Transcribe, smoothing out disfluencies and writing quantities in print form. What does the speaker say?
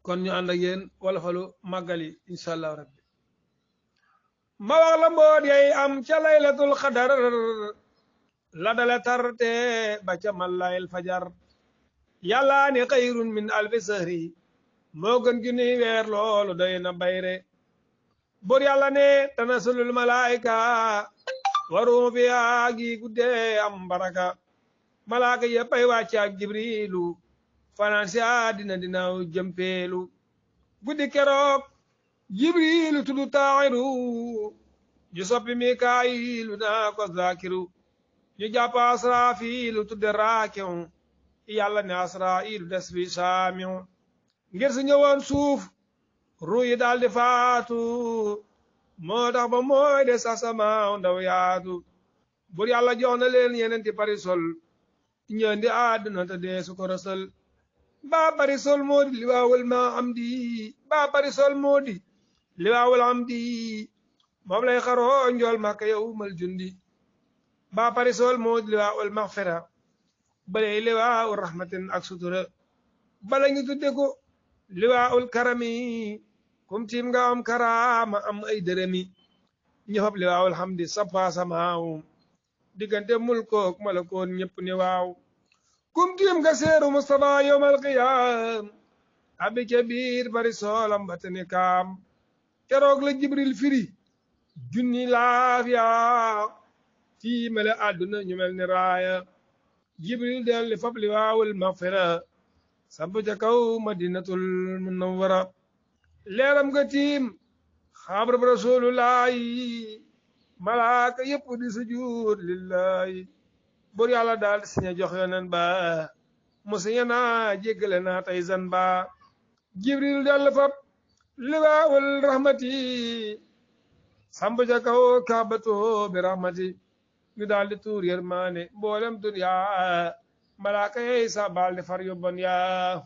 kon ñu ànd ak yéen wala falu màggali incha allah rabbi ma wax la mboot yay am ca laylatul xadar la dale tarte ba ca mallayil fajar yàlla ni xayrun min alfi sahri moo gën junni weer loolu doy na bayre bur yàlla ne tanasulul malaayika warum fiha gi guddee am baraka malaaka yëpp ay wàcce ak jibrilu fanaan si àddina dinaaw jëmpeelu guddi keroog jibrilu tuddu taaxiru ju soppi mikaayilu naa ko zakiru ñu jàpp asraafilu tudde raakiu yàlla ne asrailu des fi saamiu ngir su ñëwoon suuf ruyi daal di faatu moo tax ba mooy de sasamaaw ndaw yaatu bur yàlla jox na leen yeneen ti parisol ñëndi àdduna te dee su ko rësal baa parisol moo di liwaawul ma am di baa parisol moo di liwaawul am di moom lay xaroo njool màkka yawmal jundi baa parisol moo di liwaawul maxfira balay liwaawul rahmatin ak sutura bala ñu tudde ko liwaawul karami kum tiim nga am karaama am ay dërëmi ñu fab liwaawul hamdi sappa samaaw diggante mulkook malakoon ñëpp ni waaw kum tiim nga seeru Mustafa yawmal qiyaam abi ca biir bari soolam batani kaam keroog la jibril firi junni laafiya tiimale àdduna ñu mel ni raaya jibril del li fab liwaawul maxfira samp ca kaw madinatul munawwara leeram nga tiim xabrab rasulullahi malaaka yëpp di sujud lillahi bur yàlla daal di siñe jox yonen ba mu siñe naa jéggale naa tey zan ba jibril del fab liwaawul rahmati samp ca kaw kaabato bi rahmati ñu daal di tuur yërmaane mboolem duniya malaaka yey sa baal di far yóbban yaa